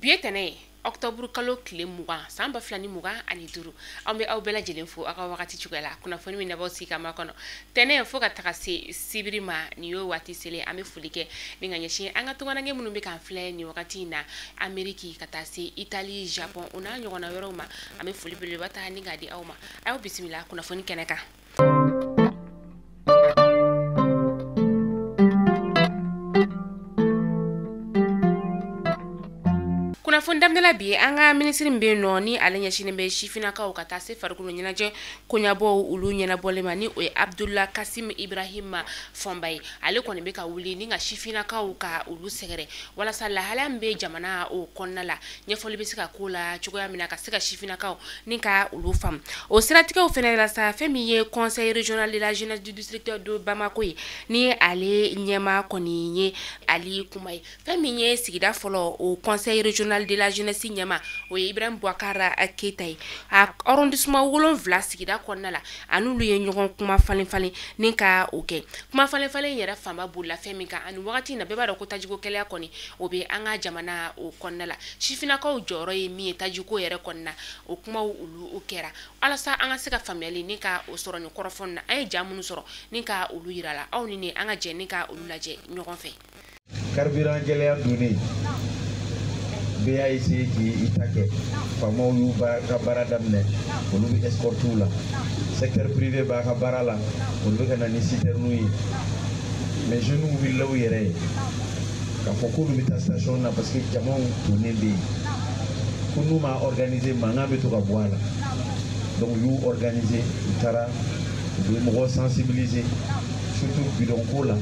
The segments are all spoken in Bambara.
Bi ye tɛnɛ ye, octobre kalo tile 20 san 2025. An bɛ aw bɛɛ lajɛlen fo aw ka wagati cogoya la. Kunnafoni min nabɔ sigi ka ma kɔnɔ tɛnɛ fo ka taga se sibiri ma, nin y'o waati selen. An bɛ foli kɛ ni ka ɲɛsin an ka tungaranke minnu bɛ k'an filɛ nin wagati in na, Ameriki ka taa se Itali, Japon, o n'a ɲɔgɔnna wɛrɛw ma. An bɛ foli belebeleba ta ni k'a di aw ma. A y'aw bisimila kunnafoni kɛnɛ kan. Kunnafoni daminɛla bi, an ka minisiri min bɛ yen nɔ, ni ale ɲɛsinnen bɛ sifinnakaw ka taa se farikolo ɲɛnajɛ koɲabɔw olu ɲɛnabɔli ma, ni o ye Abdula Kasim Ibrahima Fɔnba ye, ale kɔni bɛ ka wuli ni ka sifinnakaw ka olu sɛgɛrɛ walasa lahalaya min bɛ jamana o kɔnɔna la, ɲɛfɔli bɛ se ka k'o la cogoya min na, ka se ka sifinnakaw ni ka olu faamu. O siratigɛw fɛnɛ la sa, fɛn min ye conseil régional de la jeunesse du district de Bamako ye, ni ale ɲɛmaa kɔni ye Ali Kuma ye, fɛn min ye sigida fɔlɔ o conseil régional de la jeunesse ɲɛmaa, o ye Ibrahim Boubacar Keita ye. A arrondissement 7 sigida kɔnɔna la, a n'olu ye ɲɔgɔn kuma falen falen ni ka o kɛ. Kuma falen falen yɛrɛ fanba bolila fɛn min kan ani wagati in na, bɛɛ b'a dɔn ko tajiko gɛlɛya kɔni o bɛ an ka jamana o kɔnɔna la. Sifinnakaw jɔyɔrɔ ye min ye tajiko yɛrɛ kɔnɔna, o kumaw olu kɛra walasa an ka se ka faamuyali ni ka o sɔrɔ nin kɔrɔfɔ na. An ye ja minnu sɔrɔ ni ka olu yira la, aw ni ne an ka jɛ ni ka olu lajɛ ɲɔgɔn fɛ. Carburant gɛlɛya donnen, bɛɛ y'a essayer k'i ta kɛ. Faamaw y'u ka baara daminɛ, olu bɛ escorte la. Secteur privé b'a ka baara la, olu bɛ ka na ni citerne ye. Mais jeunes wulila u yɛrɛ ye k'a fɔ k'olu bɛ taa station na, parce que jamaw tonnen bɛ yen, ko n'u ma organiser, mankan bɛ to ka bɔ a la. Donc u y'u organiser, u taara, u bɛ mɔgɔw sensibiliser, surtout bidon ko la.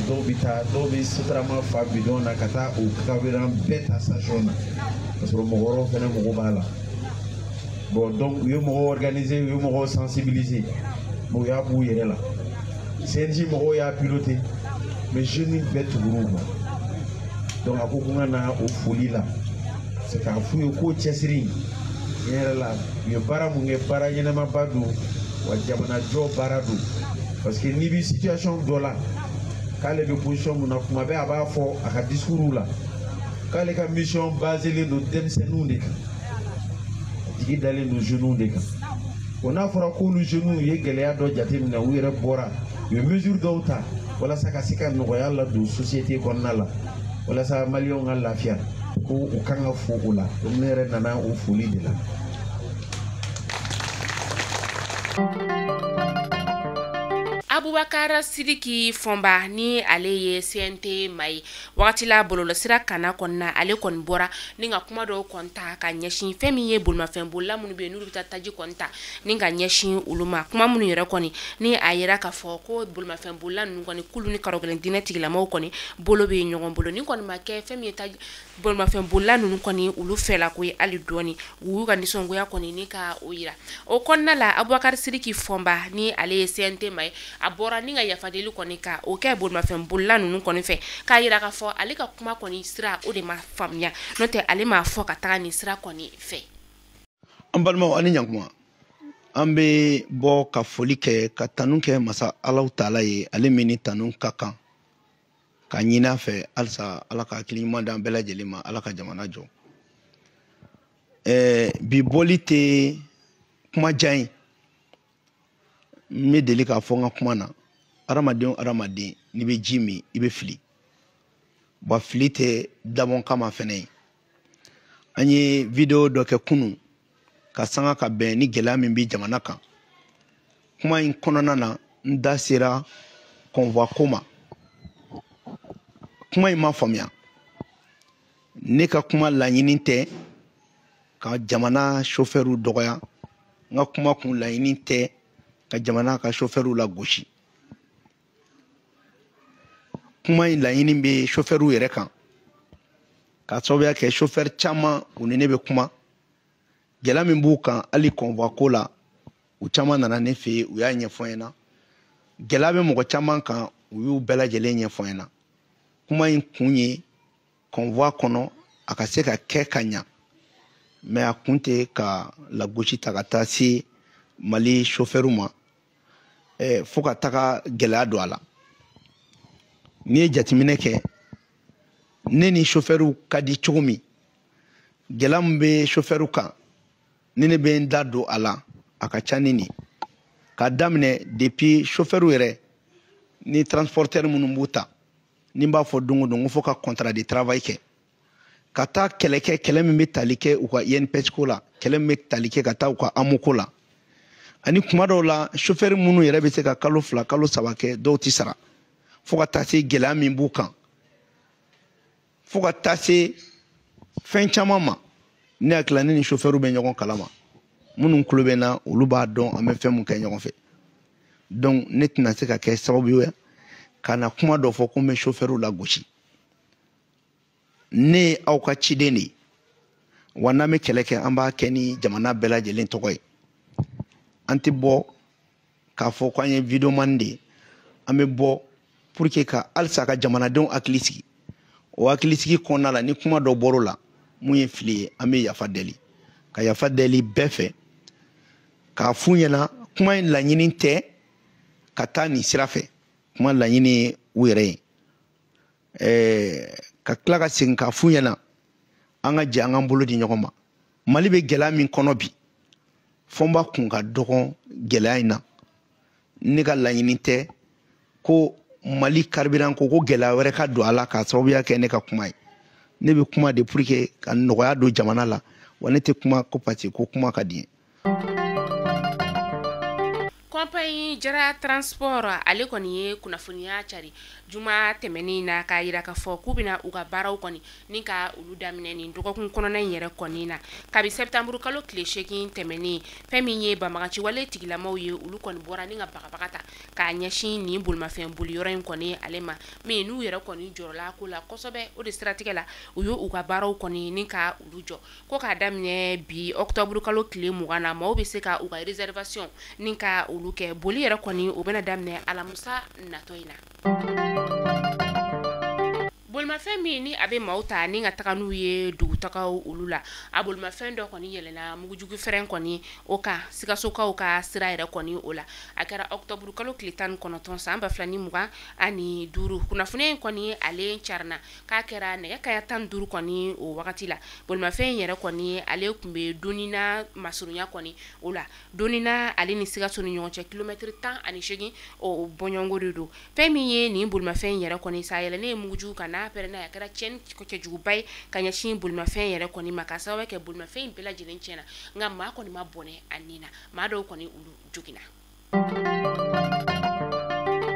Dɔw bɛ taa, dɔw bɛ sotarama fa bidon na ka taa o carburant bɛɛ ta station na, ka sɔrɔ mɔgɔ wɛrɛw fɛnɛ mago b'a la. Bon, donc u ye mɔgɔw organiser, u ye mɔgɔw sensibiliser, mais u y'a b'u yɛrɛ la. CNJ mɔgɔw y'a piloter, mais jeunes bɛɛ tugur'u kɔ. Donc a ko ko n ka na o foli la, c'est k'a f'u ye k'o cɛsiri tiɲɛ yɛrɛ la, u ye baara mun kɛ, baara ɲɛnamaba don, wa jamanajɔ baara don. Parce que n'i bɛ situation dɔ la, k'ale bɛ position mun na, kuma bɛɛ a b'a fɔ a ka discours la k'ale ka mission baselen don denmisɛnninw de kan, jigi dalen don jeunes de kan. O n'a fɔra k'olu jeunes ye gɛlɛya dɔ jateminɛ, u yɛrɛ bɔra, u ye mesure dɔw ta walasa ka se ka nɔgɔya ladon société kɔnɔna la, walasa maliyɛnw ka lafiya, ko u kan ka fo o la. Donc ne yɛrɛ nana o foli de la. Abubakar Sidiki Fɔnba, ni ale ye CNT maa ye, wagati la bɔlɔlɔsira kana kɔnɔna, ale kɔni bɔra ni ka kuma dɔw kɔni ta ka ɲɛsin fɛn min ye bolimafɛn bolila minnu bɛ yen, n'olu bɛ taa taji kɔni ta ni ka ɲɛsin olu ma. Kuma minnu yɛrɛ kɔni ni a yira k'a fɔ ko bolimafɛn bolila ninnu kɔni, k'olu ni karɔ diinɛ tigilamaw kɔni bolo bɛ ɲɔgɔn bolo. Nin kɔni ma kɛ fɛn min ye taji bolimafɛn bolila ninnu kɔni olu fɛla ko ye hali dɔɔni. U y'u ka nisɔngoya kɔni ni ka o yira o kɔnɔna la. Abubakar Sidiki Fɔnba, ni ale ye CNT maa ye, a bɔra ni ka yafadeli kɔni ka o kɛ bolimafɛn bolila ninnu kɔni fɛ, k'a yira k'a fɔ ale ka kuma kɔni sira o de ma faamuya, n'o tɛ ale m'a fɔ ka taga nin sira kɔni fɛ. An balimaw, ani ɲankuma. An bɛ bɔ ka foli kɛ, ka tanu kɛ masa Alahu taala ye, ale min ni tanu ka kan, ka ɲini a fɛ halisa Ala ka hakili ɲuman d'an bɛɛ lajɛlen ma, Ala ka jamana jɔ. Bi bɔli tɛ kuma jan ye. N bɛ deli k'a fɔ n ka kuma na, hadamaden o hadamaden, n'i bɛ ji min, i bɛ fili wa fili tɛ dabɔ kama fɛnɛ ye. An ye vidéo dɔ kɛ kunun ka sanga ka bɛn ni gɛlɛya min bɛ jamana kan. Kuma in kɔnɔna na, n da sera convoi ko ma. Kuma in ma faamuya. Ne ka kuma laɲini tɛ ka jamana chauffeurw dɔgɔya, n ka kuma kun laɲini tɛ ka jamana ka chauffeurw lagosi. Kuma in laɲini bɛ chauffeurw yɛrɛ kan, k'a sababuya kɛ chauffeur caman u ni ne bɛ kuma, gɛlɛya min b'u kan hali convoi ko la, u caman nana ne fɛ yen, u y'a ɲɛfɔ n ɲɛna. Gɛlɛya bɛ mɔgɔ caman kan, u y'u bɛɛ lajɛlen ɲɛfɔ n ɲɛna. Kuma in kun ye convoi kɔnɔ a ka se ka kɛ ka ɲa, mais a kun tɛ ka lagosi ta ka taa se Mali chauffeur ma, fo ka taga gɛlɛya don a la. N'i ye jateminɛ kɛ, ne ni chauffeur ka di cogo min, Gɛlɛya min bɛ chauffeur kan, ni ne bɛ n da don a la, a ka ca ni nin. K'a daminɛ depuis chauffeur yɛrɛ ni transporteur minnu b'u ta, ni n b'a fɔ don o don ko fo ka contrat de travail kɛ, ka taa kɛlɛ kɛ, kɛlɛ min bɛ tali kɛ u ka INPS ko la, kɛlɛ min bɛ tali kɛ ka taa u ka AMO ko la, ani kuma dɔw la chauffeur minnu yɛrɛ bɛ se ka kalo 2 kalo 3 kɛ, dɔw tɛ sara, fo ka taa se gɛlɛya min b'u kan, fo ka taa se fɛn caman ma. Ne hakili la ne ni chauffeur bɛ ɲɔgɔn kalama, minnu tulo bɛ n na olu b'a dɔn an bɛ fɛn mun kɛ ɲɔgɔn fɛ. Donc ne tɛna se ka kɛ sababu ye ka na kuma dɔ fɔ ko n bɛ chauffeur lagosi. Ne ye aw ka ciden de ye, wa n'an bɛ kɛlɛ kɛ, an b'a kɛ ni jamana bɛɛ lajɛlen tɔgɔ ye. An tɛ bɔ k'a fɔ k'an ye videoman de ye, an bɛ bɔ pour que ka halisa ka jamanadenw hakili sigi. O hakilisigi kɔnɔna la, ni kuma dɔ bɔr'o la mun ye fili ye, an bɛ yafa deli, ka yafa deli bɛɛ fɛ, k'a f'u ɲɛna kuma in laɲini tɛ ka taa nin sira fɛ, kuma laɲini ye u yɛrɛ ye. Ka tila ka segin k'a f'u ɲɛna an ka jɛ an k'an bolo di ɲɔgɔn ma. Mali bɛ gɛlɛya min kɔnɔ bi, Fɔnba kun ka dɔgɔn gɛlɛya in na. Ne ka laɲini tɛ ko Mali carburant ko gɛlɛya wɛrɛ ka don a la k'a sababuya kɛ ne ka kuma ye. Ne bɛ kuma de pour que ka nɔgɔya don jamana la, wa ne tɛ kuma ko parce que ko kuma ka di n ye. Compagnie Jara Transport ale kɔni ye kunnafoniya cari juma tɛmɛnen na k'a yira k'a fɔ k'u bɛna u ka baaraw kɔni ni ka olu daminɛ nin dɔgɔkun kɔnɔna in yɛrɛ kɔni na. Kabi septembre kalo tile 8 tɛmɛnen, fɛn min ye banbaganciwale tigilamaw ye, olu kɔni bɔra ni ka bagabaga ta k'a ɲɛsin nin bolimafɛn boliyɔrɔ in kɔni ale ma, min n'u yɛrɛ kɔni jɔrɔla ko la kosɛbɛ. O de siratigɛ la, u y'u u ka baaraw kɔni ni ka olu jɔ ko k'a daminɛ bi octobre kalo tile 20 na, maaw bɛ se ka u ka réservation ni ka olu kɛ. Boli yɛrɛ kɔni o bɛna daminɛ alamisa natɔ in na. Bolimafɛn min ni a bɛ maaw ta ni ka taga n'u ye dugutagaw olu la, a bolimafɛn dɔ kɔni yɛlɛnna mugujugu fɛrɛn kɔni o kan Sikasokaw ka sira yɛrɛ kɔni o la. A kɛra octobre kalo tile 19 san 2025. Kunnafoniya in kɔni ale carinna k'a kɛra nɛgɛ kanɲɛ 15 kɔni o wagati la. Bolimafɛn in yɛrɛ kɔni ale tun bɛ Donina masurunya kɔni o la. Donina ale ni Sikaso ni ɲɔgɔn cɛ kilomɛtiri 18 o bɔɲɔgɔnko de don. Fɛn min ye nin bolimafɛn in yɛrɛ kɔni sa yɛlɛnnen ye mugujugu kan n'a pɛrɛnna, a kɛra tiɲɛni cɛjuguba ye ka ɲɛsin bolimafɛn yɛrɛ kɔni ma, ka sababu kɛ bolimafɛn in bɛɛ lajɛlen tiɲɛna, nka maa kɔni ma bɔnɛ a nin na, maa dɔw kɔni olu joginna.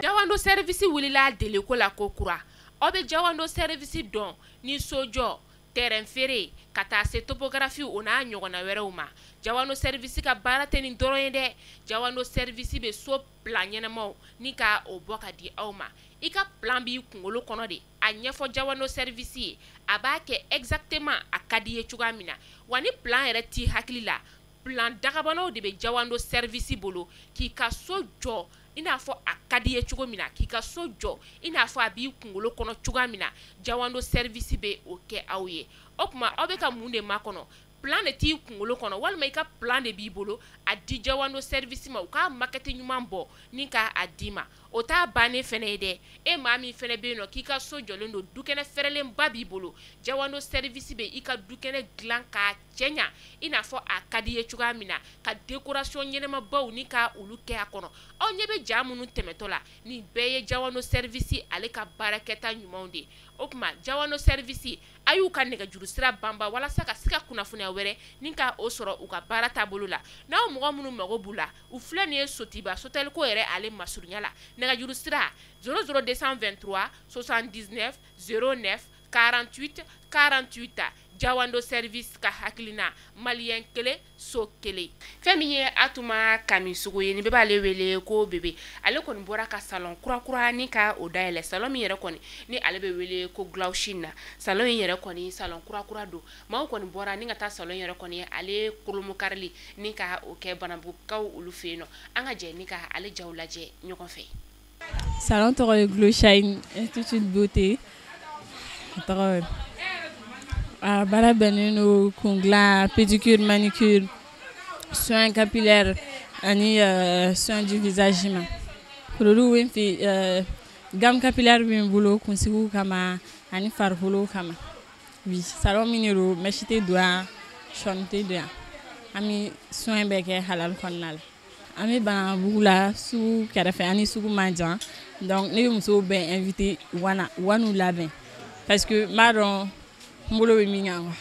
Jawando service wulila deliko la ko kura. Aw bɛ Jawando service dɔn ni sojɔ, terrain feere, ka taa se topographie o n'a ɲɔgɔnna wɛrɛw ma. Jawando service ka baara tɛ nin dɔrɔn ye dɛ. Jawando service bɛ so plan ɲɛnamaw ni ka o bɔ ka di aw ma. I ka plan b'i kunkolo kɔnɔ de, a ɲɛfɔ Jawando service ye, a b'a kɛ exactement a ka di ye cogoya min na. Wa ni plan yɛrɛ t'i hakili la, plan dagabanaw de bɛ Jawando service bolo k'i ka so jɔ i n'a fɔ a ka di ye cogo min na, k'i ka so jɔ i n'a fɔ a b'i kunkolo kɔnɔ cogoya min na. Jawando service bɛ o kɛ aw ye. O tuma aw bɛ ka mun de makɔnɔ? Plan de t'i kunkolo kɔnɔ, walima i ka plan de b'i bolo, a di Jawando service ma, u k'a maquette ɲuman bɔ ni k'a d'i ma. O t'a bannen fɛnɛ ye dɛ. E maa min fɛnɛ bɛ yen nɔ k'i ka so jɔlen don, dukɛnɛ fɛrɛlenba b'i bolo, Jawando service bɛ i ka dukɛnɛ dilan k'a cɛɲa i n'a fɔ a ka di ye cogoya min na, ka décoration ɲɛnamabaw ni ka olu kɛ a kɔnɔ. Aw ɲɛ bɛ ja minnu tɛmɛtɔ la, nin bɛɛ ye Jawando service ale ka baarakɛta ɲumanw de ye. O tuma Jawando service, a y'u ka nɛgɛjuru sira banba walasa ka se ka kunnafoniya wɛrɛ ni ka o sɔrɔ u ka baara taabolo la. N'aw mɔgɔ minnu mago b'u la, u filɛ nin ye Sotiba Soteliko yɛrɛ ale masurunya la. Nɛgɛjuru sira 00223 79 09 48 48. Jawando service ka hakilina, maliyɛn kelen so kelen. Fɛn min ye Atuma Kamisogo ye, ni bɛɛ b'ale wele ko bébé, ale kɔni bɔra ka salon kura kura ni ka o dayɛlɛ. Salon min yɛrɛ kɔni ni ale bɛ wele ko Glawshin na, salon in yɛrɛ kɔni salon kura kura don. Maaw kɔni bɔra ni ka taa salon yɛrɛ kɔni ale kolomokarili ni ka o kɛ Banabugukaw olu fɛ yen nɔ. An ka jɛ ni ka ale jaw lajɛ ɲɔgɔn fɛ. Salon tɔgɔ ye Glowshine Institute Beauté. A tɔgɔ a baara bɛnnen don kun dilan, pédicure, manicure, soins capillaires ani soins du visage ma. Produit bɛ fɛ, gamme capillaire bɛ n bolo kunsigiw kama ani farikolo kama. Oui, salon min de don, mèche tɛ don yan, sɔɔni tɛ don yan. An bɛ soin bɛɛ kɛ halal kɔnɔna la. An bɛ Banabugu la, sugu kɛrɛfɛ, an ni sugu man jan. Donc ne bɛ musow bɛɛ invité u ka na, u ka n'u labɛn parce que n b'a dɔn n bolo bɛ min kan quoi.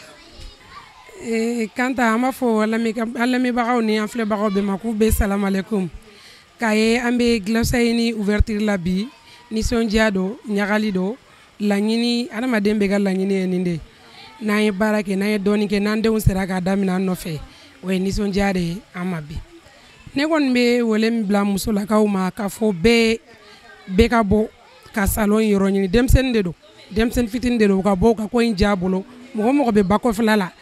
Kanta, an b'a fɔ an lamɛnbagaw ni an filɛbagaw bɛɛ ma k'u bɛɛ salamalekun. K'a ye an bɛ Glowshine ouverture la bi, nisɔndiya don, ɲagali don, laɲini, adamaden bɛɛ ka laɲini ye nin de ye. N'an ye baara kɛ, n'an ye dɔɔnin kɛ, n'an denw sera k'a daminɛ an nɔfɛ, o ye nisɔndiya de ye an ma bi. Ne kɔni bɛ wele min bila musolakaw ma k'a fɔ bɛɛ bɛɛ ka bɔ ka salon yɔrɔ ɲini. Denmisɛnnin de don, denmisɛnnin fitinin de don, u ka bɔ u ka ko in diya bolo. Mɔgɔ mɔgɔ bɛ ba kɔfɛla la,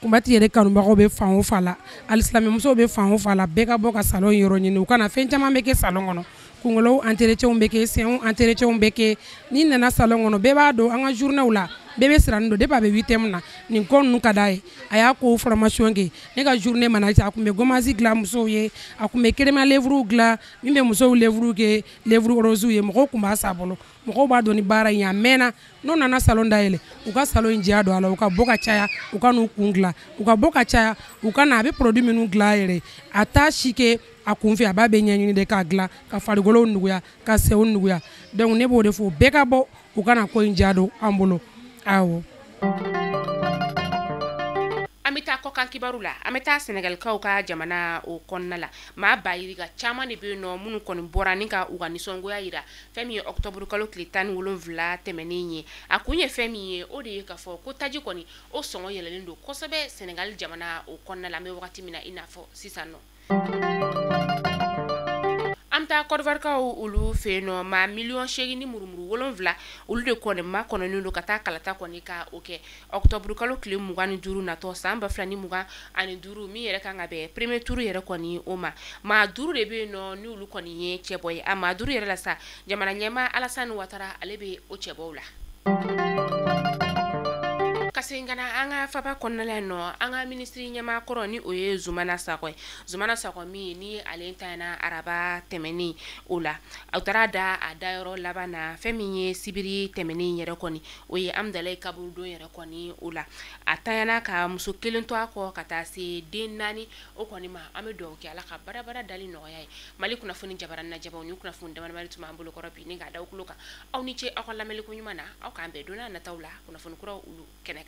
Kunbati yɛrɛ kanubagaw bɛ fan o fan la, alisilamɛmusow bɛ fan o fan la, bɛɛ ka bɔ ka salon yɔrɔ ɲini. U kana fɛn caman bɛ kɛ salon kɔnɔ, kunkolow entretien bɛ kɛ, senw entretien bɛ kɛ. N'i nana salon kɔnɔ, bɛɛ b'a dɔn an ka journée la, bɛɛ bɛ sirannen don depuis a bɛ huitième na, nin ko ninnu ka d'a ye. A y'a ko formation kɛ. Ne ka journée mana a tun bɛ gommage dilan musow ye, a tun bɛ crème à lèvres dilan min bɛ musow lèvres kɛ lèvres rose ye, mɔgɔw tun b'a san a bolo. Mɔgɔw b'a dɔn ni baara in ye, a mɛnna. N'u nana salon dayɛlɛ, u ka salon in diya don a la, u ka bɔ ka caya, u ka n'u kun dilan, u ka bɔ ka caya, u ka na. A bɛ produit minnu dilan a yɛrɛ, a t'a si kɛ a kun fɛ, a b'a bɛɛ ɲɛɲini de k'a dilan, ka farikolo nuguya, ka senw nuguya. Donc ne b'o de fɔ, bɛɛ ka bɔ, u ka na ko in diya don an bolo. Awɔ. An bɛ taa kɔkan kibaru la. An bɛ taa Sɛnɛgalikaw ka jamana o kɔnɔna la. Maa ba yirika caman de bɛ yen nɔ minnu kɔni bɔra ni ka u ka nisɔngoya yira fɛn min ye octobre kalo tile 17 tɛmɛnen ye. A kun ye fɛn min ye, o de ye k'a fɔ ko taji kɔni o sɔngɔ yɛlɛlen don kosɛbɛ Sɛnɛgali jamana o kɔnɔna la, an bɛ wagati min na i n'a fɔ sisan nɔ. An bɛ taa Kɔdiwarikaw olu fɛ yen nɔ. Maa 8,7 miliyɔn, olu de kɔni makɔnɔnen don ka taa kalata kɔni ka o kɛ octobre kalo tile 25 natɔ san 2025, min yɛrɛ kan ka bɛn premier tour yɛrɛ kɔni o ma. Maa duuru de bɛ yen nɔ ni olu kɔni ye cɛbɔ ye. A maa duuru yɛrɛ la sa, jamana ɲɛmaa Alassane Ouattara, ale bɛ o cɛbɔw la. Ka segin ka na an ka faba kɔnɔna la yen nɔ, an ka minisiri ɲɛmaa kɔrɔ ni o ye Zumana Sakɔ ye. Zumana Sakɔ min ni ale tanyana araba tɛmɛnen, o la a taara da a dayɔrɔ laban na fɛn min ye sibiri tɛmɛnen yɛrɛ kɔni, o ye Amudalayi kaburudon yɛrɛ kɔni. O la a tanyana ka muso kelen to a kɔ ka taa se den naani o kɔni ma. An bɛ dugawu kɛ, Ala ka barabara dali nɔgɔya ye. Mali kunnafoni jabaranin na jabaw ni kunnafoni damadamani tun b'an bolo kɔrɔ bi ni k'a da aw tulo kan. Aw ni ce aw ka lamɛnni ko ɲuman na. Aw k'an bɛn don n'a nataw la kunnafoni kuraw olu kɛnɛ kan.